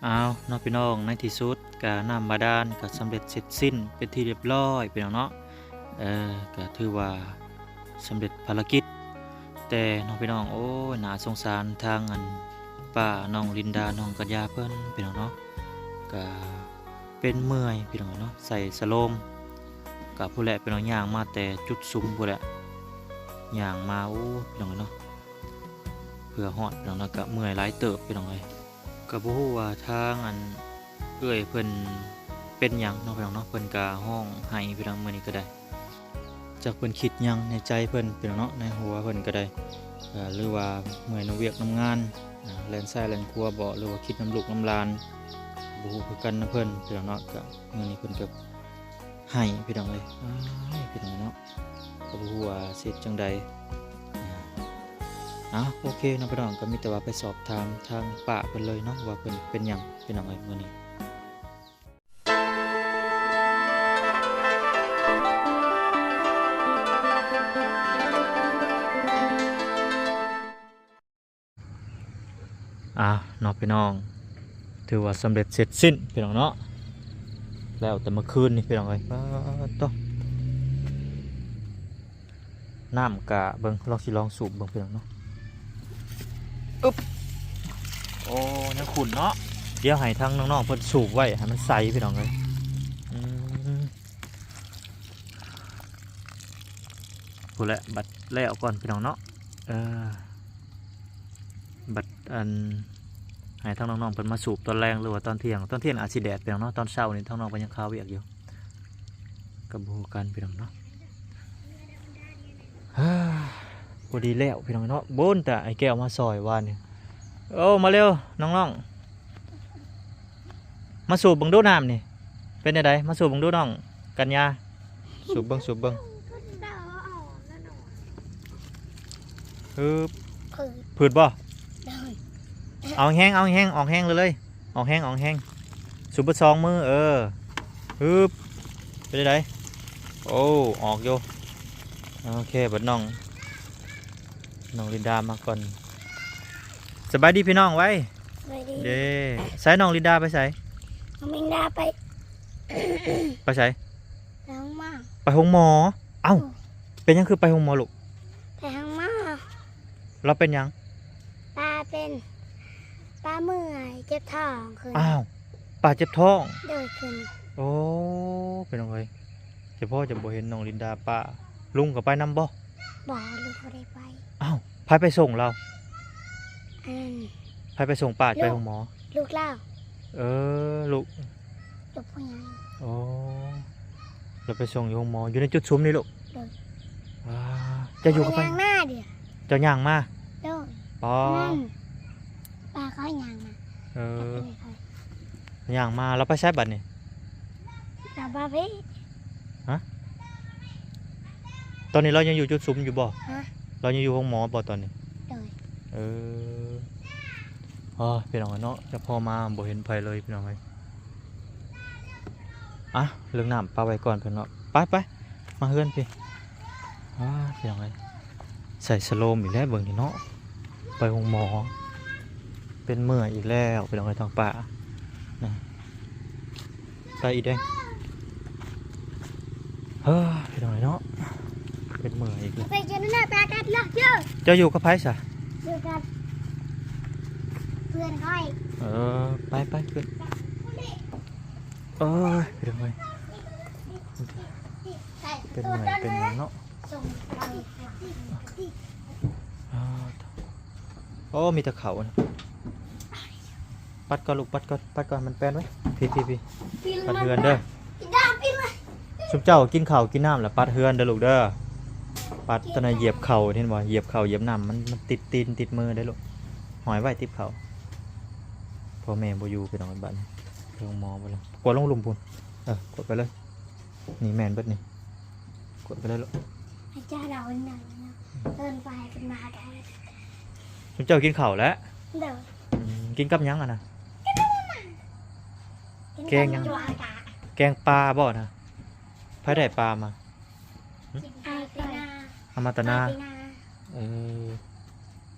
ອ້າວເນາະພີ່ນ້ອງ, ໃນທີ່ສຸດກະນ້ຳບາດານກະສຳເລັດເສັດສິ້ນເປັນທີ່ຮຽບຮ້ອຍພີ່ນ້ອງເນາະ. ເອີ ກະຖືວ່າສຳເລັດພາລະກິດ. ແຕ່ເນາະພີ່ນ້ອງ ໂອ້ຍ ໜ້າສົງສານທາງອັນປ້ານ້ອງລິນດາ ນ້ອງກັນຍາເພິ່ນພີ່ນ້ອງເນາະ, ກະເປັນເມື່ອຍພີ່ນ້ອງເນາະ, ໃສ່ສະໂລມ ກະພຸ້ນແຫຼະພີ່ນ້ອງ, ຍ່າງມາແຕ່ຈຸດສຸມພຸ້ນແຫຼະ, ຍ່າງມາ ໂອ້ ພີ່ນ້ອງເນາະ. ເພື່ອຮອດພີ່ນ້ອງເນາະ ກະເມື່ອຍຫຼາຍເຕີບພີ່ນ້ອງເອີຍ. ກະບໍ່ຮູ້ວ່າທາງອັນເອື້ອຍເພິ່ນເປັນຫຍັງເນາະພີ່ນ້ອງເນາະ, ເພິ່ນກະຮ້ອງໄຫ້ພີ່ນ້ອງມື້ນີ້ກະໄດ້. ຈັກເພິ່ນຄິດຫຍັງໃນໃຈເພິ່ນພີ່ນ້ອງເນາະ, ໃນຫົວເພິ່ນກະໄດ້ ເອີ ຫຼືວ່າເມື່ອຍນຳວຽກນຳງານ ອາ ແລ່ນຊ້າຍແລ່ນຂວາບໍ ຫຼືວ່າຄິດນຳລູກນຳຫຼານ ບໍ່ຮູ້ຄືກັນນຳເພິ່ນພີ່ນ້ອງເນາະ. ກະມື້ນີ້ເພິ່ນກະ ໄຫ້ພີ່ນ້ອງເອີຍ, ອ້າຍ ພີ່ນ້ອງເນາະ, ກະບໍ່ຮູ້ວ່າຊິເຮັດຈັ່ງໃດ. ອາ ໂອເຄເນາະພີ່ນ້ອງ, ກະມີແຕ່ວ່າໄປສອບຖາມທາງປ້າເພິ່ນເລີຍເນາະ ວ່າເພິ່ນເປັນຫຍັງພີ່ນ້ອງເອີຍມື້ນີ້. ອ່າ ເນາະພີ່ນ້ອງ, ຖືວ່າສຳເລັດເສັດສິ້ນພີ່ນ້ອງເນາະ, ແລ້ວແຕ່ເມື່ອຄືນນີ້ພີ່ນ້ອງເອີຍ. ປາດໂທ້ ນ້ຳກະເບິ່ງ ລອງ ຊິລອງສູບເບິ່ງພີ່ນ້ອງເນາະ. ອຶບ ໂອ້ ຍັງຂຸ່ນເນາະ, ດຽວໃຫ້ທາງນ້ອງໆເພິ່ນສູບໄວ້ໃຫ້ມັນໃສພີ່ນ້ອງເອີຍ. ອືມ ພຸ້ນແຫຼະ ບັດແລ້ວກ່ອນພີ່ນ້ອງເນາະ. ເອີ ບັດອັນ ໃຫ້ທາງນ້ອງໆເພິ່ນມາສູບຕອນແລງ ຫຼືວ່າຕອນທ່ຽງ, ຕອນທ່ຽງອາດຊິແດດພີ່ນ້ອງເນາະ, ຕອນເຊົ້ານີ້ທາງນ້ອງເພິ່ນຍັງຄາວຽກຢູ່ ກະບໍ່ຮູ້ກັນພີ່ນ້ອງເນາະ. ພໍດີແລ້ວພີ່ນ້ອງເນາະ, ໂອ້ນ ແຕ່ອ້າຍແກ້ວມາຊ່ອຍວານນີ້. ໂອ້ ມາເລັວນ້ອງໆ. ມາສູບເບິ່ງດູນ້ຳນີ້ ເປັນແນວໃດ? ມາສູບເບິ່ງດູນ້ອງກັນຍາ, ສູບເບິ່ງ ສູບເບິ່ງ. ຮຶບ ພືດບໍ່? ເອົາແຮງ ເອົາແຮງ ອອກແຮງເລີຍ ອອກແຮງ ອອກແຮງ, ສູບເບິດສອງມື. ເອີ ຮຶບ ເປັນໃດ? ໂອ້ ອອກຢູ່. ໂອເຄ ບັດນ້ອງ ນ້ອງລິນດາມາກ່ອນ. ສະບາຍດີພີ່ນ້ອງໄວ. ສະບາຍດີ. ເດ້ ໃສນ້ອງລິນດາໄປໃສ? ນ້ອງລິນດາໄປ ໄປໃສ? ໄປໂຮງໝໍ. ໄປໂຮງໝໍ? ເອົ້າ ເປັນຫຍັງຄືໄປໂຮງໝໍລູກ? ໄປໂຮງໝໍ. ລາວເປັນຫຍັງ? ປ້າເປັນ ປ້າເມື່ອຍ ເຈັບທ້ອງຄືນ. ອ້າວ ປ້າເຈັບທ້ອງ? ໂດຍ ຄືນ. ໂອ້ ພີ່ນ້ອງເອີຍ ສະເພາະຈະບໍ່ເຫັນນ້ອງລິນດາປ້າ. ລຸງກໍໄປນຳບໍ່? ບໍ່ ລຸງບໍ່ໄດ້ໄປ. ອ້າວ ໃຜໄປສົ່ງລາວ? ອັນ ໃຜໄປສົ່ງປ້າໄປໂຮງໝໍ? ລູກລາວ. ເອີ ລູກ ລູກຜູ້ໃຫຍ່. ໂອ້ ລາວໄປສົ່ງຢູ່ໂຮງໝໍ ຢູ່ໃນຈຸດຊຸມນີ້ລູກ? ໂດຍ. ວ້າ ເຈົ້າຢູ່ກັບໃຜ? ຍ່າງມາເດ. ເຈົ້າຍ່າງມາ? ໂດຍ. ປາ ນັ້ນ ປາເຂົາຍ່າງມາ. ເອີ ຍ່າງມາ ລາວໄປໃສບັດນີ້? ລາວມາພີ້. ຮະ? ຕອນນີ້ລາວຍັງຢູ່ຈຸດຊຸມຢູ່ບໍ່? ຮະ? ລາວຍັງຢູ່ໂຮງໝໍບໍ່ຕອນນີ້? ໂດຍ. ເອີ ໂອ້ຍ ພີ່ນ້ອງເນາະ ຈະພໍມາບໍ່ເຫັນໃຜເລີຍພີ່ນ້ອງເອີຍ. ອ່ະ ເລື່ອງນ້ຳປະໄວ້ກ່ອນເພິ່ນເນາະ. ໄປໆ ມາເຮືອນພີ້. ອ້າ ພີ່ນ້ອງເອີຍ ໃສ່ສະໂລມອີກແລ້ວເບິ່ງນີ້ເນາະ, ໄປໂຮງໝໍ ເປັນເມື່ອຍອີກແລ້ວພີ່ນ້ອງເອີຍ ທາງປ້ານະ. ໄປອີກເດ້. ເຮີ້ ພີ່ນ້ອງເອີຍເນາະ ເປັນເມື່ອຍອີກແລ້ວ. ໄປເຈົ້າໜ້າຕາກັນເນາະ. ເຈົ້າຢູ່ກັບໃຜຊະ? ຢູ່ກັບເພື່ອນຂ້ອຍ. ເອີ ໄປໆ ຂຶ້ນ. ໂອ້ຍ ພີ່ນ້ອງເອີຍ ເປັນເມື່ອຍເປັນຫຍັງເນາະ. ອ້າ ໂອ້ ມີແຕ່ເຂົ້ານະ. ປັດກ່ອນລູກ ປັດກ່ອນ ປັດກ່ອນ ມັນແປນໄວ້. ພີ້ໆໆ ປັດເຮືອນເດີ. ຊຸມເຈົ້າກິນເຂົ້າກິນນ້ຳແລ້ວປັດເຮືອນເດີລູກເດີ. ປັດຕອນນັ້ນຢຽບເຂົ້າ ເຫັນບໍ່? ຢຽບເຂົ້າຢຽບນ້ຳ ມັນ ມັນຕິດຕີນຕິດມືເດ້ລູກ. ຫ້ອຍໄວ້ຕິບເຂົ້າ. ພໍ່ແມ່ບໍ່ຢູ່ ພີ່ນ້ອງ ບັດນີ້ ໂຮງໝໍບໍ່ລະ. ກວດລົງລຸ່ມພຸ້ນ. ເອີ ກວດໄປເລີຍ. ນີ້ແມ່ນເບິດນີ້ ກວດໄປເລີຍລູກ. ໃຫ້ເຈົ້າເລົ່າໜ້ອຍເນາະ ເອີ້ນໄປເພິ່ນມາໄດ້. ຊຸມເຈົ້າກິນເຂົ້າແລ້ວ? ໂດຍ. ອືມ ກິນກັບຫຍັງຫັ້ນນະ? ກິນກັບ ແກງຫຍັງ? ແກງປາບໍ່ນະ? ໃຜໄດ້ປາມາ? ຫຶ? ອ້າຍໄປນາ. ເອົາມາແຕ່ນາ. ເອີ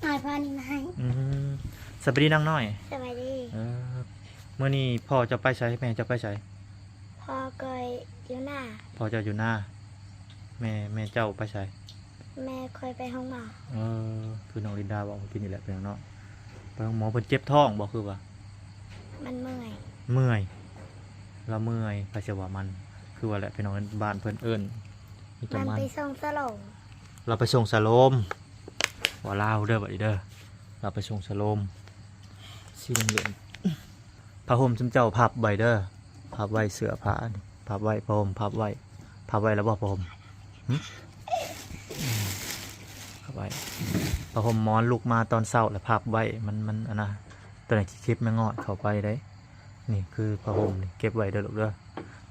ອ້າຍພານີ້ມາໃຫ້. ອືມ ສະບາຍດີນາງນ້ອຍ. ສະບາຍດີ. ເອີ ມື້ນີ້ພໍ່ເຈົ້າໄປໃສ? ແມ່ເຈົ້າໄປໃສ? ພໍ່ຂ້ອຍຢູ່ນາ. ພໍ່ເຈົ້າຢູ່ນາ. ແມ່ ແມ່ເຈົ້າໄປໃສ? ແມ່ຂ້ອຍໄປໂຮງໝໍ. ເອີ ຄືນ້ອງລິນດາເວົ້າເມື່ອກີ້ນີ້ແຫຼະ ພີ່ນ້ອງເນາະ. ໄປໂຮງໝໍ ເພິ່ນເຈັບທ້ອງບໍ່? ຄືວ່າ ມັນເມື່ອຍ. ເມື່ອຍ. ລາວເມື່ອຍ. ໃຜຊິວ່າມັນ ຄືວ່າແຫຼະ ພີ່ນ້ອງ ບ້ານເພິ່ນເອີ້ນມີແຕ່ມັນ ມັນໄປສົ່ງສະໂລມ. ລາວໄປສົ່ງສະໂລມ. ເວົ້າລາວເດີ ບັດນີ້ເດີ. ລາວໄປສົ່ງສະໂລມ. ສີເຫຼືອງໆ ຜ້າຫົ່ມຊຸມເຈົ້າພັບໄວ້ເດີ. ພັບໄວ້ ເສື້ອຜ້ານີ້ ພັບໄວ້. ຜ້າຫົ່ມພັບໄວ້. ພັບໄວ້ແລ້ວບໍ່? ຜ້າຫົ່ມ ຫຶ? ອືມ ພັບໄວ້. ຜ້າຫົ່ມໝອນລຸກມາຕອນເຊົ້າແລ້ວພັບໄວ້. ມັນ ມັນອັນນະ ຕົວໃດທີ່ເຂັບແມງງອດເຂົ້າໄປໄດ໋. ນີ້ຄືຜ້າຫົ່ມນີ້ ເກັບໄວ້ເດີລູກເດີ.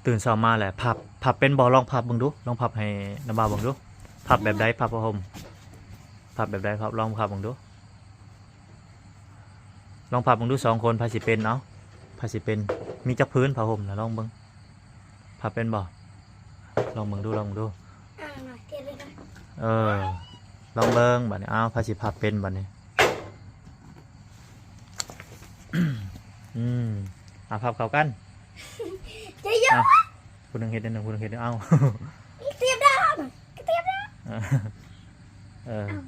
ຕື່ນເຊົ້າມາແລ້ວພັບ. ພັບເປັນບໍ່? ລອງພັບເບິ່ງດູ. ລອງພັບໃຫ້ນ້າບ່າວເບິ່ງດູ. ພັບແບບໃດ? ພັບຜ້າຫົ່ມ ພັບແບບໃດ? ພັບ ລອງພັບເບິ່ງດູ. ລອງພັບເບິ່ງດູ ສອງຄົນ ໃຜຊິເປັນ? ເອົາ ໃຜຊິເປັນ? ມີຈັກຜືນຜ້າຫົ່ມນະ? ລອງເບິ່ງ ພັບເປັນບໍ່? ລອງເບິ່ງດູ ລອງເບິ່ງດູ. ເອີ ລອງເບິ່ງບາດນີ້. ເອົາ ໃຜຊິພັບເປັນບາດນີ້? ອືມ ເອົາ ພັບເຂົ້າກັນ. ເຈົ້າ ເອົາ ຜູ້ໜຶ່ງເຮັດ ຜູ້ໜຶ່ງເຮັດ. ເອົາ ກະຕຽບດອກ ກະຕຽບດອກ. ເອີ ເອີ ເອົ້າ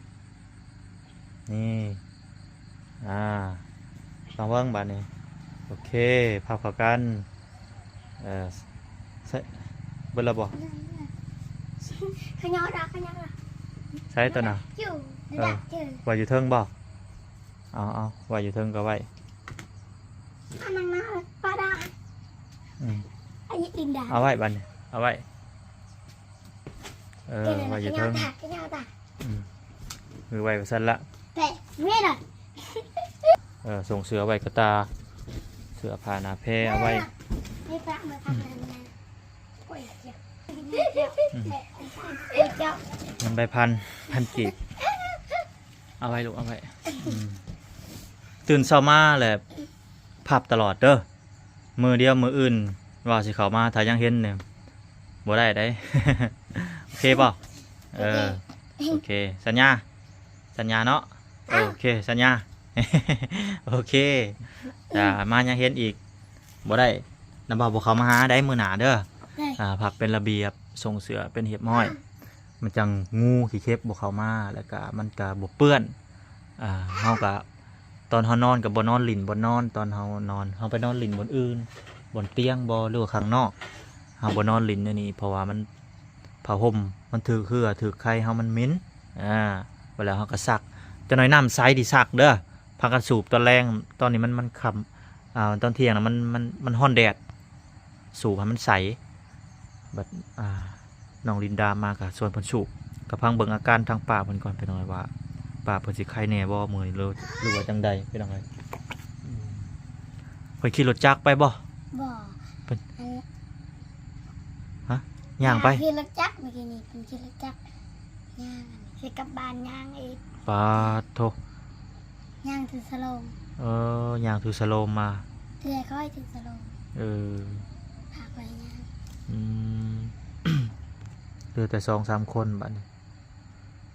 ນີ້ ອ່າ ລອງເບິ່ງບາດນີ້. ໂອເຄ ພັບເຂົ້າກັນ. ເອີ ໃສ່ເບິດແລ້ວບໍ່? ຂະຫຍອດອອກ ຂະຫຍອດອອກ. ໃສ່ຕົວນະ ຢູ່ ເອີ ໄວ້ຢູ່ເທິງບໍ່? ເອົາ ເອົາ ໄວ້ຢູ່ເທິງກໍໄວ້. ອັນນັ້ນນະ ປາດາ ອືມ ອັນນີ້ອີນດາ ເອົາໄວ້ບາດນີ້ ເອົາໄວ້. ເອີ ເອີ ໄວ້ຢູ່ເທິງ ຂະຫຍອດຕາ ຂະຫຍອດຕາ. ອືມ ຄືໄວ້ວ່າຊັ້ນລະ ແປະແມ່ນລະ. ເອີ ສົ່ງເສື້ອໄວ້ກະຕາ ເສື້ອຜ້າໜ້າແພເອົາໄວ້. ອືມ ເງິນໃບພັນ ພັນກີບ. ເອົາໄວ້ລູກ ເອົາໄວ້. ອືມ ຕື່ນເຊົ້າມາແລ້ວພັບຕະຫຼອດເດີ. ມື້ດຽວມື້ອື່ນວ່າຊິເຂົ້າມາ ຖ້າຍັງເຫັນນີ້ບໍ່ໄດ້ໃດ໋. ໂອເຄບໍ່? ເອີ ໂອເຄ ໂອເຄ ສັນຍາ ສັນຍາເນາະ. ເອີ ໂອເຄ ສັນຍາ. ໂອເຄ ຖ້າມາຍັງເຫັນອີກບໍ່ໄດ້ ນ້າບ່າວບໍ່ເຂົ້າມາຫາໃດມື້ໜ້າເດີ. ໄດ້ ອ່າ ພັບເປັນລະບຽບ ສົ່ງເສື້ອເປັນຮຽບຮ້ອຍ. ມັນຈັ່ງງູຂີ້ເຂັບບໍ່ເຂົ້າມາ ແລ້ວກະມັນກະບໍ່ເປື້ອນ. ອ່າ ເຮົາກະ ຕອນເຮົານອນກະບໍ່ນອນຫຼິ້ນບ່ອນນອນ ຕອນເຮົານອນ ເຮົາໄປນອນຫຼິ້ນບ່ອນອື່ນ ບ່ອນຕຽງບໍ່ ຫຼືວ່າຂ້າງນອກ. ເຮົາບໍ່ນອນຫຼິ້ນໃນນີ້ ເພາະວ່າມັນ ຜ້າຫົ່ມມັນຖືກເຫື່ອຖືກໄຄເຮົາ ມັນເໝັນ. ອ່າ ແລ້ວເຮົາກະຊັກ ຈັກໜ້ອຍນ້ຳໃສທີ່ຊັກເດີ. ພາກັນສູບຕອນແລງ ຕອນນີ້ມັນ ມັນຄ່ຳ ອ່າ ຕອນທ່ຽງນະ ມັນ ມັນ ມັນຮ້ອນແດດ ສູບໃຫ້ມັນໃສ. ບັດ ອ່າ ນ້ອງລິນດາມາກະຊວນເພິ່ນສູບ. ກະຟັງເບິ່ງອາການທາງປ້າເພິ່ນກ່ອນ ພີ່ນ້ອງ ວ່າປ້າເພິ່ນຊິໄຄແດ່ບໍ່ມື້ນີ້ ຫຼື ຫຼືວ່າຈັ່ງໃດ ພີ່ນ້ອງເອີຍ. ອືມ ເພິ່ນຂີ່ລົດຈັກໄປບໍ່? ບໍ່ ເພິ່ນ ອັນ ຮະ? ຍ່າງໄປ? ຂີ່ລົດຈັກ ເມື່ອກີ້ນີ້ເພິ່ນຂີ່ລົດຈັກ ຍ່າງ ຊິກັບບ້ານຍ່າງອີກ. ປາດໂທ ຍ່າງຖືສະໂລມ. ເອີ ຍ່າງຖືສະໂລມມາ. ເອື້ອຍຂ້ອຍຖືສະໂລມ. ເອີ ພາຂ້ອຍຍ່າງ. ອືມ ເຫຼືອແຕ່ສອງສາມຄົນບາດນີ້.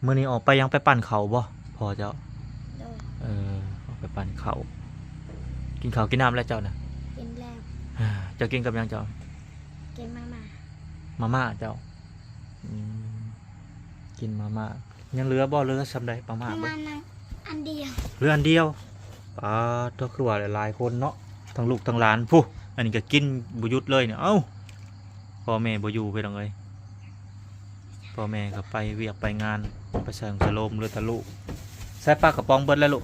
ມື້ນີ້ອອກໄປຫຍັງ ໄປປັ່ນເຂົ້າບໍ່ ພໍ່ເຈົ້າ? ໂດຍ. ເອີ ອອກໄປປັ່ນເຂົ້າ. ກິນເຂົ້າກິນນ້ຳແລ້ວເຈົ້ານະ? ກິນແລ້ວ. ເຈົ້າກິນກັບຫຍັງເຈົ້າ? ກິນມາມ່າ. ມາມ່າເຈົ້າ? ອືມ ກິນມາມ່າ. ຍັງເຫຼືອບໍ່? ເຫຼືອສ່ຳໃດມາມ່າ? ປະມານອັນດຽວ. ເຫຼືອອັນດຽວ. ປາດໂທ ຄືວ່າຫຼາຍໆຄົນເນາະ ທັງລູກທັງຫຼານ. ຜູ້ ອັນນີ້ກໍກິນບໍ່ຢຸດເລີຍນີ້. ເອົ້າ ພໍ່ແມ່ບໍ່ຢູ່ ພີ່ນ້ອງເອີຍ. ພໍ່ແມ່ກໍໄປວຽກໄປງານ ໄປໃສ່ສະໂລມ ເຫຼືອແຕ່ລູກ. ໃສ່ປາກະປ໋ອງເບິດແລ້ວລູກ?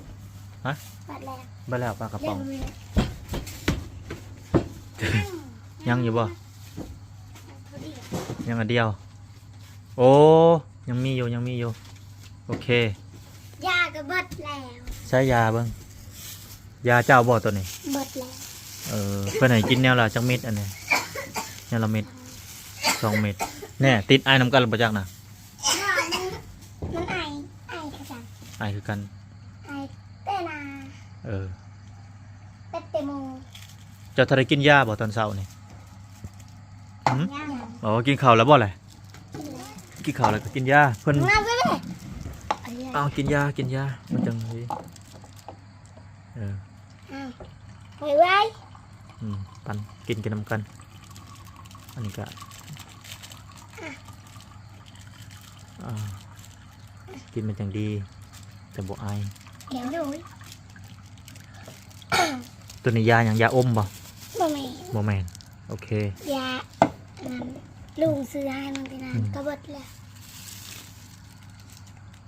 ຮະ? ເບິດແລ້ວ. ເບິດແລ້ວປາກະປ໋ອງ. ຍັງຢູ່ບໍ່? ຍັງອັນດຽວ. ໂອ້ ຍັງມີຢູ່ ຍັງມີຢູ່. ໂອເຄ ຢາກໍເບິດແລ້ວ. ໃຊ້ຢາເບິ່ງ. ຢາເຈົ້າບໍ່ໂຕນີ້? ເບິດແລ້ວ. ເອີ ເພິ່ນໃຫ້ກິນແນວລະຈັກເມັດອັນນີ້? ແນວລະເມັດ ສອງເມັດ. ແນ່ ຕິດໄອນຳກັນແລ້ວບໍ່ຈັກນະ? ມັນ ມັນໄອ ໄອຄືກັນ. ໄອຄືກັນ. ໄອແຕ່ນາ. ເອີ ເປັດແຕ່ໝູ. ເຈົ້າທັນໄດ້ກິນຢາບໍ່ຕອນເຊົ້ານີ້? ຫຶ? ຍັງ. ອໍ ກິນເຂົ້າແລ້ວບໍ່ແຫຼະ? ກິນແລ້ວ. ກິນເຂົ້າແລ້ວກໍກິນຢາ. ເພິ່ນ ມາເວີຍ ເອົາ ກິນຢາ ກິນຢາ ມັນຈັ່ງດີ. ເອີ ອ້າວ ໄວໆ. ອືມ ປັນ ກິນ ກິນນຳກັນ. ອັນນີ້ກະ ອ່າ ກິນມັນຈັ່ງດີ ຈັ່ງບໍ່ໄອ. ໂດຍ. ໂຕນີ້ຢາຫຍັງ? ຢາອົມບໍ່? ບໍ່ແມ່ນ. ບໍ່ແມ່ນ. ໂອເຄ. ຢາ ອັນນັ້ນ ລຸງຊື້ໃຫ້ມັນ ທີ່ນັ້ນ ອືມ ກໍເບິດແລ້ວ.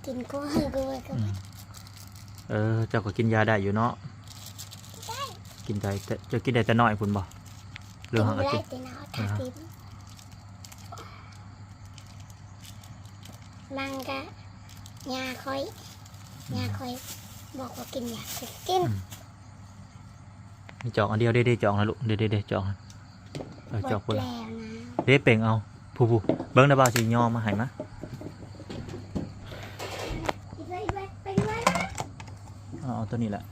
ກິນກໍ ກໍເບິດ ກໍເບິດ. ອືມ ເອີ ເຈົ້າກໍກິນຢາໄດ້ຢູ່ເນາະ? ໄດ້. ກິນໄດ້ ແຕ່ເຈົ້າກິນໄດ້ແຕ່ນ້ອຍພຸ້ນບໍ່? ຫຼືວ່າ ກິນ ຫາ ໄດ້ ກິນ ແຕ່ນ້ອຍ ອ່າ ຖ້າກິນ ມັນກະ ຍ່າຂ້ອຍ ອືມ ຍ່າຂ້ອຍບອກວ່າກິນຢາ ກໍກິນ. ອືມ ມີຈອກອັນດຽວເດ້ ເດ້ ຈອກນະລູກ ເດ້ ເດ້ ເດ້ ຈອກນະ. ເອີ ຈອກພຸ້ນລະ ເດ້ ເປັ່ງເອົາ ຜູ້ ຜູ້ ເບິ່ງນະ ບ່າວຊິຍໍມາໃຫ້ມາ. ເອົາ ເອົາໂຕນີ້ແຫຼະ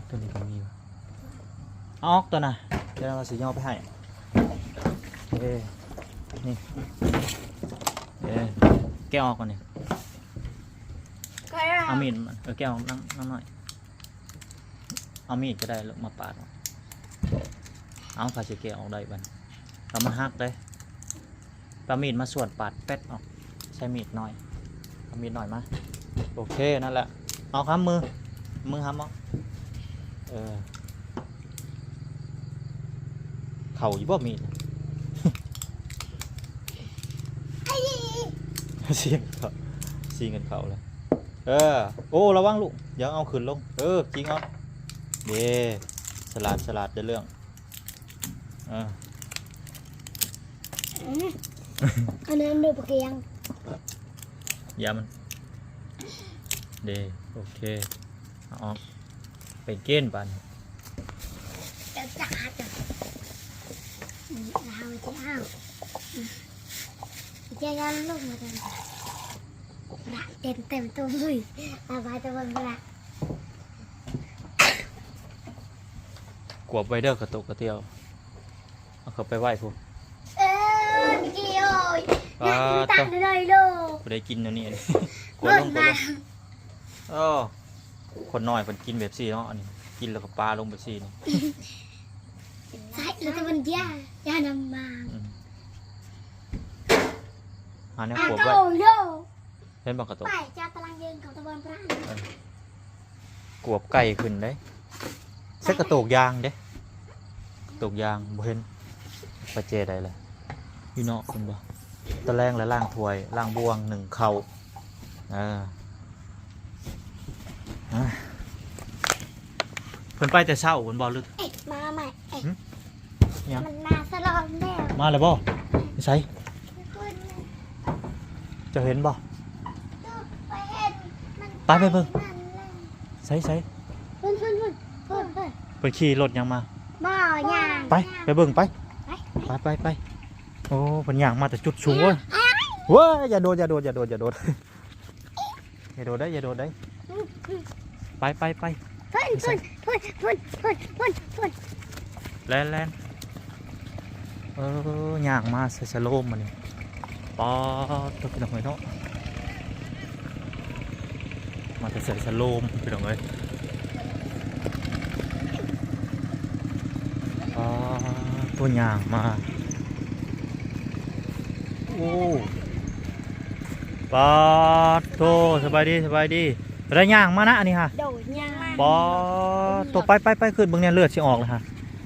ໂຕນີ້ກໍມີ. ເອົາອອກໂຕນະ ດຽວເຮົາຊິຍໍໄປໃຫ້. ເອີ ນີ້ ເອີ ແກະອອກກ່ອນນີ້. ເອົາມີດ ເອີ ແກະອອກນຳ ນຳໜ້ອຍ. ເອົາມີດກໍໄດ້ລູກ ມາປາດ. ເອົາ ໃຜຊິແກະອອກໄດ້ບັດນີ້? ເອົາ ມັນຫັກເດ້. ເອົາມີດມາສ່ວນປາດແປັດອອກ ໃຊ້ມີດນ້ອຍ ເອົາມີດນ້ອຍມາ. ໂອເຄ ນັ້ນແຫຼະ. ເອົາ ຫາມື ມືຫາໝໍ້. ເອີ ເຂົ້າຢູ່ບໍ່ມີດ? ຊິງກັນເຂົ້າ ຊິງກັນເຂົ້າເລີຍ. ເອີ ໂອ້ ລະວັງລູກ ຢ່າເອົາຂຶ້ນລົງ. ເອີ ຈິງເອົາ. ເຢ້ ສະຫຼາດ ສະຫຼາດ ໄດ້ເລື່ອງ. ເອີ ອືມ ອັນນັ້ນດູປະກຽງ ຢ່າມັນ ເດ້. ໂອເຄ ເອົາອອກ ໄປກິນບາດນີ້. ເຈົ້າຈະຫາ ເຈົ້າ ອືມ ເຮົາຈະເອົາ ອືມ ຈະຢ່າລົງມາ ເຕັມເຕັມໂຕເລີຍ. ເອົາໄປຕະເບິ່ງລະ ກວບໄວ້ເດີ ກະໂຕກກະຕຽວ ເອົາເຂົ້າໄປໄວ້ພຸ້ນ. ເອີ ມິກກີ້ເອີຍ ອ່າ ນັ່ງຕັກເລີຍໂລ ບໍ່ໄດ້ກິນແນວນີ້ ກວດລົງ ກວດລົງ. ເອີ ຄົນນ້ອຍເພິ່ນກິນແບບຊີ້ເນາະ ອັນນີ້ກິນແລ້ວກໍປາລົງແບບຊີ້ນີ້. ໃສ່ແລ້ວກໍມັນຢາ ຢານຳມາ ອືມ ຫາແນວກວບໄວ້. ເຫັນບໍ່ກະໂຕກ ໄປຈາກຕະລາງເດີນຂອງຕະບອນພະ ເອີ ກວບໄກ່ຂຶ້ນເດ້. ໃສ່ກະໂຕກຢາງເດ້ ກະໂຕກຢາງ ບໍ່ເຫັນ ປະແຈໃດລະ ຢູ່ນອກພຸ້ນບໍ່? ຕະແລງລະລ້າງຖ້ວຍ ລ້າງບ່ວງ ໜຶ້ງເຂົ້າ. ເອີ ເພິ່ນໄປແຕ່ເຊົ້າພຸ້ນບໍ່ ຫຼື? ເອ໊ະ ມາໃໝ່ ເອ໊ະ ຫຶ? ຫຍັງ? ມັນມາສະຫຼອມແລ້ວ ມາແລ້ວບໍ່? ຢູ່ໃສ? ເຈົ້າເຫັນບໍ່? ໄປ ໄປເບິ່ງ. ໃສ ໃສ? ພຸ້ນ ພຸ້ນ ພຸ້ນ ພຸ້ນ ເພິ່ນຂີ່ລົດຫຍັງມາ? ບໍ່ ຍ່າງ ໄປ ໄປເບິ່ງໄປ ໄປ ໄປ ໄປ. ໂອ້ ເພິ່ນຍ່າງມາແຕ່ຈຸດສູງເວີຍ. ເວີຍ ຢ່າໂດດ ຢ່າໂດດ ຢ່າໂດດ ຢ່າໂດດ ຢ່າໂດດເດ້ ຢ່າໂດດເດ້. ໄປ ໄປ ໄປ ພຸ້ນ ພຸ້ນ ພຸ້ນ ພຸ້ນ ພຸ້ນ ພຸ້ນ ພຸ້ນ ແລ່ນ ແລ່ນ. ເອີ ຍ່າງມາໃສ່ສະໂລມບາດນີ້ ປາດໂທ້ ພີ່ນ້ອງເອີຍເນາະ ມາແຕ່ໃສ່ສະໂລມ ພີ່ນ້ອງເອີຍ. ປາດໂທ້ ຍ່າງມາ ໂອ້ ປາດໂທ້ ສະບາຍດີ ສະບາຍດີ. ໄດ້ຍ່າງມານະອັນນີ້ຫະ? ໂດຍ ຍ່າງມາ. ປາດໂທ້ ໄປ ໄປ ໄປ ຂຶ້ນເບິ່ງແດ່ ເລືອດຊິອອກແລ້ວຫະ.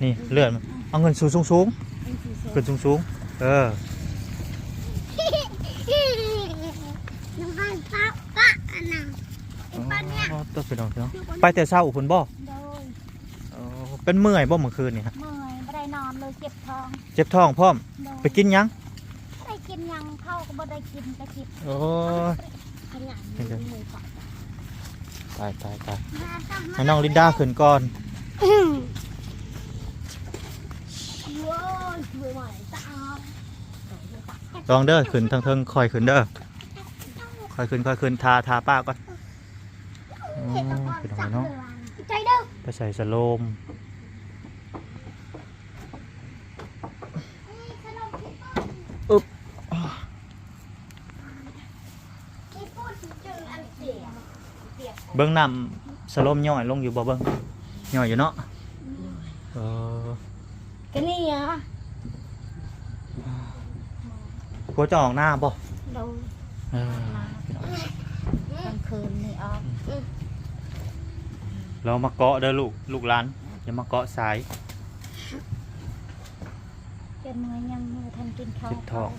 ນີ້ເລືອດ ເອົາຂຶ້ນສູງໆ ຂຶ້ນສູງໆ ເອີ. ອໍ ໂທ້ ພີ່ນ້ອງເນາະ ໄປແຕ່ເຊົ້າພຸ້ນບໍ່? ໂດຍ. ອໍ ເປັນເມື່ອຍບໍ່ມື້ຄືນນີ້ຫະ? ເມື່ອຍ ບໍ່ໄດ້ນອນເລີຍ ເຈັບທ້ອງ. ເຈັບທ້ອງພ້ອມ. ໂດຍ. ໄປກິນຫຍັງ? ໄດ້ກິນຫຍັງ ເຂົ້າກໍບໍ່ໄດ້ກິນ ກະຈິບ. ໂອ້ຍ ຕາຍ ຕາຍ ຕາຍ. ໃຫ້ນ້ອງລິນດາຂຶ້ນກ່ອນ. ລອງເດີ ຂຶ້ນທາງເທິງ ຄ່ອຍຂຶ້ນເດີ ຄ່ອຍຂຶ້ນ ຄ່ອຍຂຶ້ນ. ຖ້າ ຖ້າປ້າກ່ອນ. ໂອ້ ພີ່ນ້ອງເນາະ ໄປໃສ່ສະໂລມ. ອຶບ ເບິ່ງນ້ຳສະໂລມຍ້ອຍລົງຢູ່ບໍ່? ເບິ່ງ ຍ້ອຍຢູ່ເນາະ. ເອີ ກະນີ້ອະ ຜົວເຈົ້າອອກນາບໍ່? ໂດຍ ເອີ ອອກນາ ກາງຄືນນີ້ອອກ ລາວມາເກາະເດີລູກ ລູກຫຼານ ຢ່າມາເກາະສາຍ. ເຈັບເມື່ອຍ ຍັງບໍ່ທັນກິນເຂົ້າ ເຈັບທ້ອງ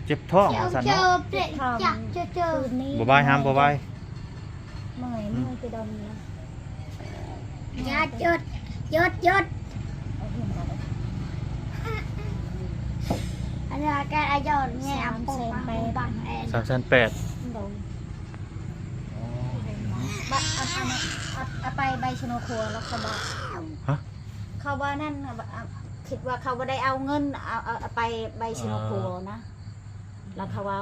ເຈັບທ້ອງວ່າຊັ້ນເນາະ. ບໍ່ບາຍຫາມ ບໍ່ບາຍ ເມື່ອຍ ເມື່ອຍໄປດົນແລ້ວ. ຢຸດ ຢຸດ ຢຸດ ຢຸດ ອັນນີ້ກະອາຍຸແມ່ ສາມແສນແປດ ສາມແສນແປດ ໂດຍ ບັດ ອັນ ອັນ ເອົາໄປໃບຊະໂນຄົວແລ້ວເຂົາບອກ ຮະ? ເຂົາວ່ານັ້ນ ຄິດວ່າເຂົາບໍ່ໄດ້ເອົາເງິນ ເອົາ ເອົາ ເອົາໄປໃບຊະໂນຄົວນະ ແລ້ວເຂົາວ່າ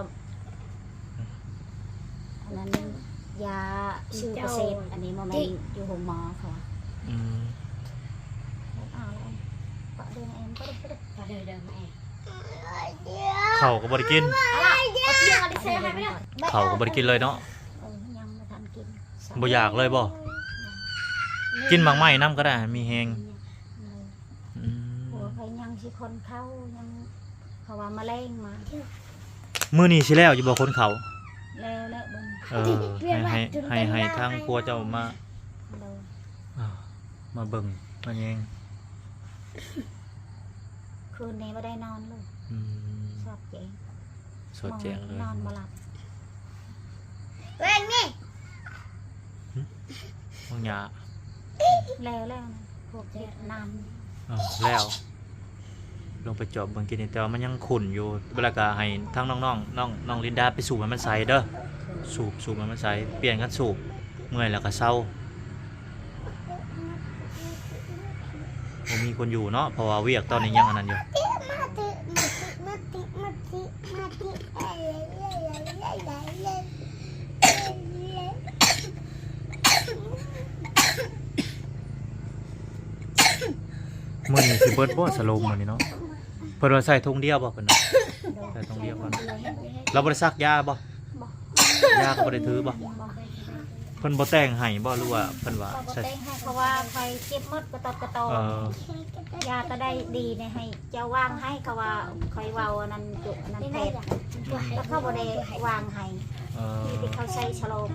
ອັນນັ້ນຢາຊື່ປະເສດ ອັນນີ້ບໍ່ແມ່ນຢູ່ໂຮງໝໍເຂົາວ່າ. ອືມ ເຂົ້າກໍບໍ່ໄດ້ກິນ ເຂົ້າກໍບໍ່ໄດ້ກິນເລີຍເນາະ. ເອີ ຍັງບໍ່ທັນກິນ ບໍ່ຢາກເລີຍບໍ່? ກິນໝາກໄມ້ນຳກໍໄດ້ ມີແຮງ. ອືມ ຜົວຂ້ອຍຍັງຊິຄົນເຂົ້າ ຍັງ ເຂົາວ່າມະແລງມາ. ມື້ນີ້ຊິແລ້ວຢູ່ບໍ່ຄົນເຂົ້າ? ແລ້ວແຫຼະເບິ່ງ ເອີ ໃຫ້ ໃຫ້ ໃຫ້ ໃຫ້ທາງຜົວເຈົ້າມາ ໂດຍ ມາເບິ່ງມາແຍງ. ຄືນນີ້ບໍ່ໄດ້ນອນເລີຍ ອືມ ສອດແຈ້ງ ສອດແຈ້ງເລີຍ ນອນບໍ່ຫຼັບ. ເບິ່ງນີ້ ຫຶ ບັກຫຍ້າ ແລ້ວ ແລ້ວນະ ພວກເຮັດນ້ຳ ເອີ ແລ້ວ ລົງໄປຈອບເບິ່ງກິນນີ້ ແຕ່ວ່າມັນຍັງຂຸ່ນຢູ່ ແລ້ວກະໃຫ້ທາງນ້ອງໆ ນ້ອງ ນ້ອງລິນດາໄປສູບໃຫ້ມັນໃສເດີ ສູບ ສູບໃຫ້ມັນໃສ ປ່ຽນກັນສູບ ເມື່ອຍແລ້ວກະເຊົາ. ບໍ່ມີຄົນຢູ່ເນາະ ເພາະວ່າວຽກຕອນນີ້ຍັງອັນນັ້ນຢູ່. ມື້ນີ້ຊິເບິດບໍ່ສະໂລມມື້ນີ້ເນາະ? ເພິ່ນວ່າໃສ່ຖົງດຽວບໍ່ເພິ່ນ? ໃສ່ຖົງດຽວບໍ່? ລາວບໍ່ໄດ້ສັກຢາບໍ່? ບໍ່ ຢາກໍບໍ່ໄດ້ຖືບໍ່? ບໍ່ ເພິ່ນບໍ່ແຕ່ງໃຫ້ບໍ່ ຫຼືວ່າເພິ່ນວ່າ ບໍ່ ບໍ່ແຕ່ງໃຫ້ ເພາະວ່າຂ້ອຍເກັບໝົດກະຕອນກະຕອນ. ເອີ ຢາກະໄດ້ດີນີ້ໃຫ້ເຈົ້າວາງໃຫ້ ເຂົາວ່າຂ້ອຍເວົ້າອັນນັ້ນ ອັນນັ້ນແພດ ແລ້ວເຂົາບໍ່ໄດ້ວາງໃຫ້. ເອີ ມີແຕ່ເຂົາໃສ່ສະໂລມ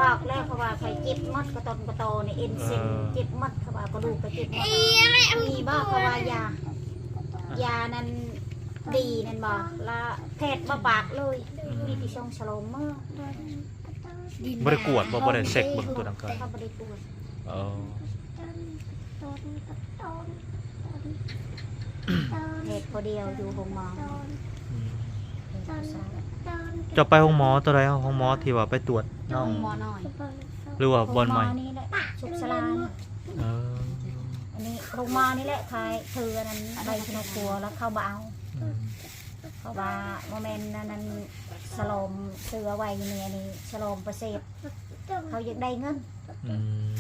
ບອກແລ້ວ ເຂົາວ່າຂ້ອຍເຈັບໝົດກະຕອນກະຕອ ນີ້ ເອັນເສັ້ນ ເອີ ເຈັບໝົດ ເຂົາວ່າກະດູກກະເຈັບໝົດ. ມີບໍ່ ເຂົາວ່າຢາ ຢານັ້ນດີນັ້ນບໍ່ ລະແພດບໍ່ປາກເລີຍ. ອືມ ມີແຕ່ສົ່ງສະໂລມເມືອ. ບໍ່ໄດ້ກວດບໍ່? ບໍ່ໄດ້ເຊັກເບິ່ງຕົວະນັ້ນກ່ອນ? ເຂົາບໍ່ໄດ້ກວດ. ເອີ ເຮັດຜູ້ດຽວຢູ່ໂຮງໝໍ. ອືມ ເຈົ້າໄປໂຮງໝໍຕົວໃດ? ໂຮງໝໍທີ່ວ່າໄປກວດນ້ອງ ໂຮງໝໍນ້ອຍ ຫຼືວ່າບ່ອນໃໝ່? ໂຮງໝໍນີ້ແຫຼະ ສຸກສາລາ. ເອີ ອັນນີ້ໂຮງໝໍນີ້ແຫຼະ ຂາຍຖືອັນນັ້ນ ໃບຊະໂນຄົວ ແລ້ວເຂົາບໍ່ເອົາ. ອືມ ເພາະວ່າບໍ່ແມ່ນອັນນັ້ນ ສະໂລມ ຊື້ເອົາໄວ້ຢູ່ນີ້ ອັນນີ້ສະໂລມປະເສດ ເຂົາຢາກໄດ້ເງິນ. ອືມ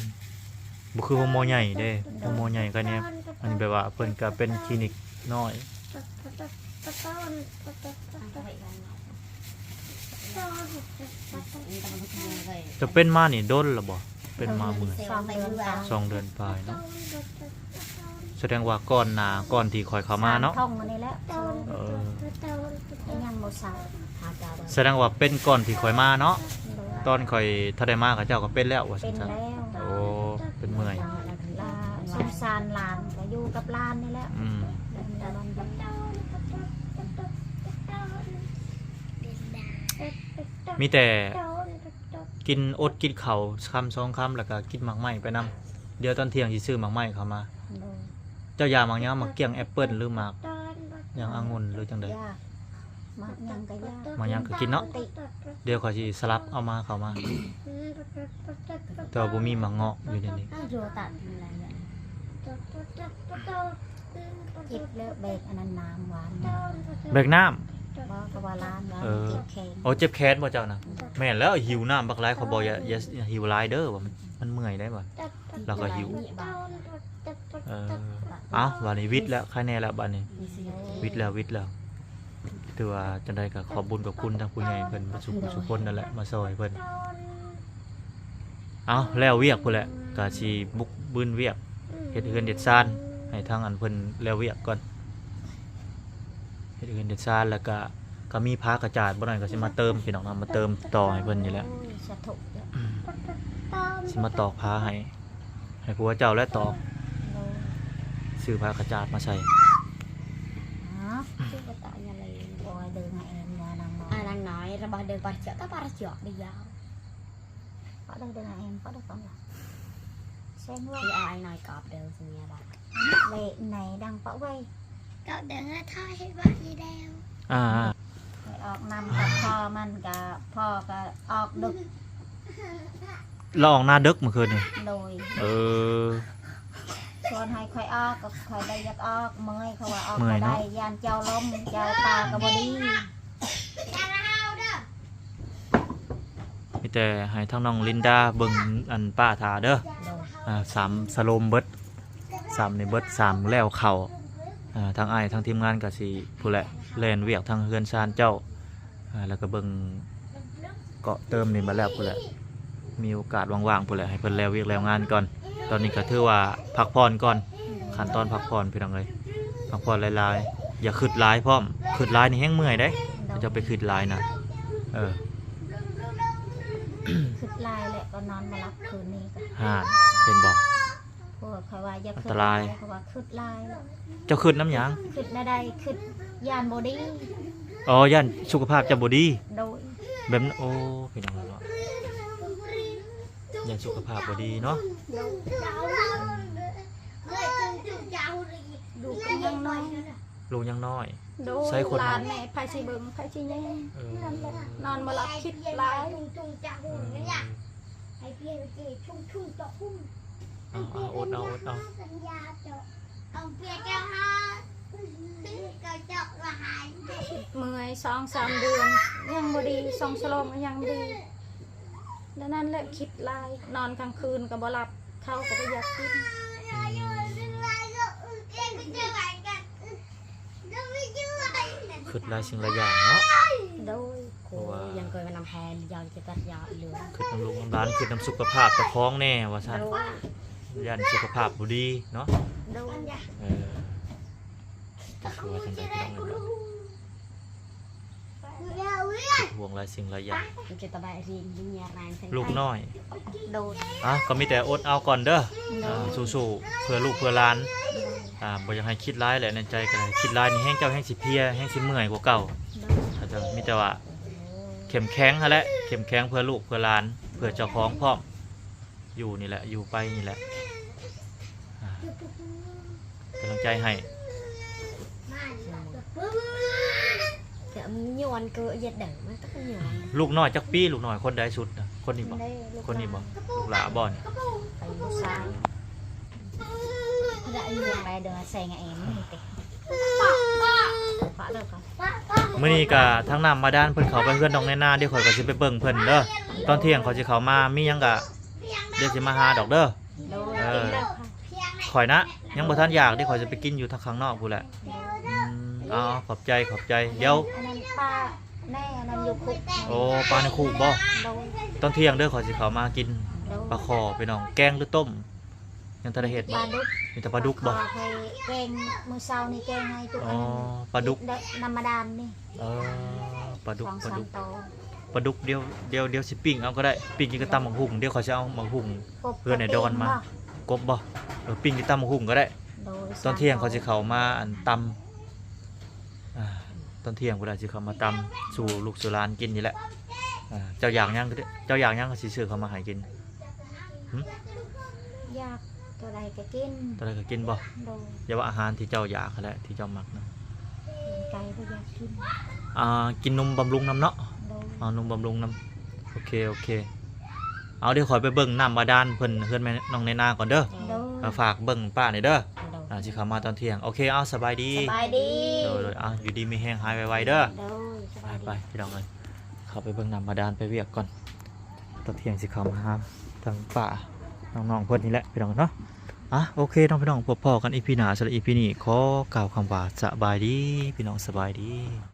ບໍ່ຄືໂຮງໝໍໃຫຍ່ເດ້. ໂຮງໝໍໃຫຍ່ກະແນວ ອັນນີ້ແບບວ່າເພິ່ນກະເປັນຄລີນິກນ້ອຍ. ເຈົ້າເປັນມານີ້ດົນລະບໍ່? ເປັນມາເມື່ອຍ ສອງເດືອນປາຍ ສອງເດືອນປາຍເນາະ. ສະແດງວ່າກ່ອນໜ້າ ກ່ອນທີ່ຂ້ອຍເຂົ້າມາເນາະ. ສາມທົ່ງອັນນີ້ແຫຼະ. ເອີ ຍັງບໍ່ເຊົາ. ສະແດງວ່າເປັນກ່ອນທີ່ຂ້ອຍມາເນາະ. ໂດຍ ຕອນຂ້ອຍທັນໄດ້ມາ ເຂົາເຈົ້າກະເປັນແລ້ວວ່າຊັ້ນຊະ. ເປັນແລ້ວ. ໂອ້ ເປັນເມື່ອຍ. ລະສົງສານຫຼານ ກະຢູ່ກັບຫຼານນີ້ແຫຼະ. ອືມ ມີແຕ່ກິນອົດກິນເຂົ້າຄຳສອງຄຳ ແລ້ວກະກິນໝາກໄມ້ໄປນຳ. ດຽວຕອນທ່ຽງຊິຊື້ໝາກໄມ້ເຂົ້າມາ. ໂດຍ ເຈົ້າຢາກໝາກຫຍັງ? ໝາກກ້ຽງ ແອັບເປິ້ນ ຫຼືໝາກຫຍັງ ອະງຸ່ນ ຫຼືຈັ່ງໃດ? ຢາກ ໝາກຫຍັງກະຢາກ ໝາກຫຍັງກະກິນເນາະ. ດຽວຂ້ອຍຊິສະຫຼັບເອົາມາ ເຂົ້າມາ. ແຕ່ວ່າບໍ່ມີໝາກເງາະຢູ່ໃນນີ້. ເຈັບແລ້ວ ແບກອັນນັ້ນ ນ້ຳຫວານ ແບກນ້ຳ. ບໍ່ ເຂົາວ່າລ້າງ ເອີ ເຈັບແຂນ. ໂອ ເຈັບແຂນບໍ່ເຈົ້ານະ? ແມ່ນແລ້ວ ຫິວນ້ຳບັກຫຼາຍ. ຂ້ອຍບອກ ຢ່າ ຢ່າຫິວຫຼາຍເດີ ວ່າມັນ ມັນເມື່ອຍໄດ໋ ວ່າ ແລ້ວກະຫິວ. ເອີ ເອົ້າ ບາດນີ້ວິດແລ້ວ ໄຄແນ່ແລ້ວບາດນີ້. ວິດແລ້ວ ວິດແລ້ວ. ຖືວ່າຈັ່ງໃດກະຂອບບຸນຂອບຄຸນທາງຜູ້ໃຫຍ່ເພິ່ນ ເບິດສູ່ຜູ້ສູ່ຄົນນັ້ນແຫຼະ ມາຊ່ອຍເພິ່ນ. ເອົ້າ ແລ້ວວຽກພຸ້ນແຫຼະ ກະຊິບຸກ ບືນວຽກ ເຮັດເຮືອນເຮັດຊານໃຫ້ທາງອັນເພິ່ນແລ້ວວຽກກ່ອນ ເຮັດເຮືອນເຮັດຊານ ແລ້ວກະ ກະມີຜ້າກະຈາດ ບໍ່ໜ້ອຍກະຊິມາເຕີມ ພີ່ນ້ອງເນາະ ມາເຕີມຕໍ່ໃຫ້ເພິ່ນນີ້ແຫຼະ ໂອ້ຍ ສາທຸ ຊິມາຕອກຜ້າໃຫ້ ໃຫ້ຜົວເຈົ້າແຫຼະຕອກ ໂດຍ ຊື້ຜ້າກະຈາດມາໃສ່ ຮະ ຊື້ກະຕາຍາເລ ບໍ່ເດີນໃຫ້ແອມ ນາງນ້ອຍ ອາ ນາງນ້ອຍ ລະບໍ່ເດີນປາຈະ ຕາປາຈະໄດ້ຍາວ ປະເດີນໃຫ້ແອມ ປະເດີນກ່ອນລະ ແຊງວ່າ ອາຍນ້ອຍກອບເດີ ສະເມຍບາດ ເວໄນດັງປະເວ ກອບເດີ ຖ້າເຮັດວ່າອີແດວ ອາ ໄປອອກນຳກັບພໍ່ມັນກະ ພໍ່ກະອອກດຶກ ລາວອອກນາດຶກມື້ຄືນນີ້ ໂດຍ ເອີ ຊວນໃຫ້ຂ້ອຍອອກ ກໍຂ້ອຍບໍ່ຢາກອອກ ເມື່ອຍ ເຂົາວ່າອອກ ເມື່ອຍເນາະ ບໍ່ໄດ້ ຢ້ານເຈົ້າລົ້ມ ເຈົ້າຕາກໍບໍ່ດີ ມີແຕ່ໃຫ້ທາງນ້ອງລິນດາເບິ່ງອັນປ້າຖ້າເດີ ໂດຍ ອາ ສາມສະໂລມເບິດ ສາມນີ້ເບິດ ສາມແລ້ວເຂົ້າ ອາ ທາງອ້າຍທາງທີມງານກໍຊິພຸ້ນແຫຼະ ແລ່ນວຽກທາງເຮືອນຊານເຈົ້າ ອາ ແລ້ວກໍເບິ່ງ ເກາະເຕີມນີ້ມາແລ້ວພຸ້ນແຫຼະ ມີໂອກາດວ່າງໆພຸ້ນແຫຼະ ໃຫ້ເພິ່ນແລ້ວວຽກແລ້ວງານກ່ອນ ຕອນນີ້ກໍຖືວ່າພັກຜ່ອນກ່ອນ ຂັ້ນຕອນພັກຜ່ອນພີ່ນ້ອງເອີຍ ພັກຜ່ອນຫຼາຍໆ ຢ່າຄຶດຫຼາຍພ້ອມ ຄຶດຫຼາຍນີ້ແຮງເມື່ອຍເດ້ ເຈົ້າໄປຄຶດຫຼາຍນະ ເອີ ຄຶດຫຼາຍແຫຼະ ກໍນອນບໍ່ຫຼັບຄືນນີ້ກໍ ຫັ້ນ ເຫັນບໍ່? ໂອ້ຍ ຂ້ອຍວ່າຢ່າຄຶດຫຼາຍ ອັນຕະລາຍ ເພາະວ່າຄຶດຫຼາຍແລ້ວ ເຈົ້າຄຶດນຳຫຍັງ? ຄຶດແນວໃດ? ຄຶດຢ້ານບໍ່ດີ ອໍ ຢ້ານສຸຂະພາບເຈົ້າບໍ່ດີ ໂດຍ ແບບ ໂອ້ ພີ່ນ້ອງເນາະ ຢ້ານສຸຂະພາບບໍ່ດີເນາະ ໂດຍ ລູກຍັງນ້ອຍ ລູກຍັງນ້ອຍ ໂດຍ ໃຊ້ຄົນ ຫຼານແມ່ ໃຜຊິເບິ່ງ ໃຜຊິແຍງ ເອີ ນອນບໍ່ຫຼັບ ຄຶດຫຼາຍ ເອີ ເອົາ ເອົາ ອົດເອົາ ອົດເອົາ ເມື່ອຍສອງສາມເດືອນ ຍັງບໍ່ດີ ສອງສະໂລມກໍຍັງບໍ່ດີ ແລ້ວນັ້ນແຫຼະ ຄຶດຫຼາຍ ນອນກາງຄືນກໍບໍ່ຫຼັບ ເຂົ້າກໍບໍ່ຢາກກິນ ອືມ ຄຶດຫຼາຍສິ່ງຫຼາຍຢ່າງເນາະ ໂດຍ ໂອ້ ເພາະວ່າ ຍັງເກີດມານຳແພນ ຢາວຈະຕັດຢາວອີກເລີຍ ຄຶດນຳລູກນຳຫຼານ ຄຶດນຳສຸຂະພາບເຈົ້າຂອງແດ່ວ່າຊັ້ນ ໂດຍ ຢ້ານສຸຂະພາບບໍ່ດີເນາະ ໂດຍ ເອີ ກໍຄືວ່າຈັ່ງໃດພີ່ນ້ອງເອີຍ ເປັນຫ່ວງຫຼາຍສິ່ງຫຼາຍຢ່າງ ລູກນ້ອຍ ໂດຍ ອ່ະ ກໍມີແຕ່ອົດເອົາກ່ອນເດີ ໂດຍ ອ່າ ສູ້ໆ ເພື່ອລູກເພື່ອຫຼານ ໂດຍ ອ່າ ບໍ່ຢາກໃຫ້ຄິດຫຼາຍແຫຼະ ໃນໃຈກໍໄດ້ ຄິດຫຼາຍນີ້ແຮງເຈົ້າແຮງຊິເພຍ ແຮງຊິເມື່ອຍກວ່າເກົ່າ ໂດຍ ກໍຈະມີແຕ່ວ່າເຂັ້ມແຂງຫັ້ນແຫຼະ ເຂັ້ມແຂງເພື່ອລູກເພື່ອຫຼານ ໂດຍ ເພື່ອເຈົ້າຂອງພ້ອມ ຢູ່ນີ້ແຫຼະ ຢູ່ໄປນີ້ແຫຼະ ອ່າ ກຳລັງໃຈໃຫ້ ກະຍ້ອນເກີດເຮັດໄດ້ ມັນຕ້ອງຍ້ອນ ລູກນ້ອຍຈັກປີ? ລູກນ້ອຍຄົນໃດສຸດນະ? ຄົນນີ້ບໍ່? ຄົນນີ້ບໍ່? ລູກຫຼ້າບໍ່ນີ້? ລູກຊາຍ ລະຢູ່ໃນເດີນແຊງແອມນີ້ຕິ ມື້ນີ້ກະທາງນ້ຳບາດານເພິ່ນເຂົ້າໄປເຮືອນນ້ອງແນນາ ດຽວຂ້ອຍກໍຊິໄປເບິ່ງເພິ່ນເດີ ຕອນທ່ຽງຂ້ອຍຊິເຂົ້າມາ ມີຫຍັງກະ ດຽວຊິມາຫາດອກເດີ ໂດຍ ເອີ ກິນແລ້ວຄ່ະ ຂ້ອຍນະ ຍັງບໍ່ທັນຢາກເດ້ ຂ້ອຍຈະໄປກິນຢູ່ທາງຂ້າງນອກພຸ້ນແຫຼະ ໂດຍ ອືມ ເອົາ ຂອບໃຈ ຂອບໃຈ ດຽວ ອັນນັ້ນປາແນ່ ອັນນັ້ນຢູ່ຄຸກ ໂອ້ ປາໃນຄຸກບໍ່? ໂດຍ ຕອນທ່ຽງເດີ ຂ້ອຍຊິເຂົ້າມາກິນ ໂດຍ ປາຄໍ່ ພີ່ນ້ອງ ແກງຫຼືຕົ້ມ? ຍັງທັນໄດ້ເຮັດບໍ່? ປາດຸກ ມີແຕ່ປາດຸກບໍ່? ປາຄໍ່ ແກງມື້ເຊົ້ານີ້ແກງໃຫ້ຕຸກ ອໍ ອັນນັ້ນ ປາດຸກ ໄດ້ນ້ຳບາດານນີ້ ເອີ ປາດຸກ ສອງສາມໂຕ ປາດຸກ ປາດຸກ ດຽວ ດຽວ ດຽວຊິປີ້ງເອົາກໍໄດ້ ປີ້ງກິນກັບຕຳໝາກຫຸ່ງ ດຽວຂ້ອຍຊິເອົາໝາກຫຸ່ງ ກົບ ເພື່ອໃຫ້ດອນມາ ກົບບໍ່? ເອີ ປີ້ງກິນຕຳໝາກຫຸ່ງກໍໄດ້ ໂດຍ ຕອນທ່ຽງຂ້ອຍຊິເຂົ້າມາອັນຕຳ ອ່າ ຕອນທ່ຽງພຸ້ນລະຊິເຂົ້າມາຕຳສູ່ລູກສູ່ຫຼານກິນນີ້ແຫຼະ ອ່າ ເຈົ້າຢາກຫຍັງ ເຈົ້າຢາກຫຍັງ ຂ້ອຍຊິຊື້ເຂົ້າມາໃຫ້ກິນ ຫຶ? ຢາກຕົວໃດກໍກິນ ຕົວໃດກໍກິນບໍ່? ໂດຍ ຢ່າວ່າອາຫານທີ່ເຈົ້າຢາກຫັ້ນແຫຼະ ທີ່ເຈົ້າມັກນະ ໄກ່ບໍ່ຢາກກິນ ອ່າ ກິນນົມບຳລຸງນຳເນາະ ໂດຍ ເອົານົມບຳລຸງນຳ ໂອເຄ ໂອເຄ ເອົາ ດຽວຂ້ອຍໄປເບິ່ງນ້ຳບາດານເພິ່ນ ເຮືອນແມ່ນ້ອງແນນາກ່ອນເດີ ໂດຍ ເອົາ ຝາກເບິ່ງປ້າແດ່ເດີ ໂດຍ ອ່າ ຊິເຂົ້າມາຕອນທ່ຽງ ໂອເຄ ເອົາ ສະບາຍດີ ສະບາຍດີ ໂດຍ ໂດຍ ເອົາ ຢູ່ດີມີແຮງ ຫາຍໄວໆເດີ ໂດຍ ສະບາຍດີ ໄປໆ ພີ່ນ້ອງເອີຍ ເຂົ້າໄປເບິ່ງນ້ຳບາດານ ໄປວຽກກ່ອນ ຕອນທ່ຽງຊິເຂົ້າມາຫາທາງປ້າ ນ້ອງໆ ເພິ່ນນີ້ແຫຼະ ພີ່ນ້ອງເນາະ ອ່ະ ໂອເຄເນາະ ພີ່ນ້ອງ ພົບພໍ້ກັນອີພີໜ້າ ສຳລັບອີພີນີ້ ຂໍກ່າວຄຳວ່າ ສະບາຍດີ ພີ່ນ້ອງ ສະບາຍດີ.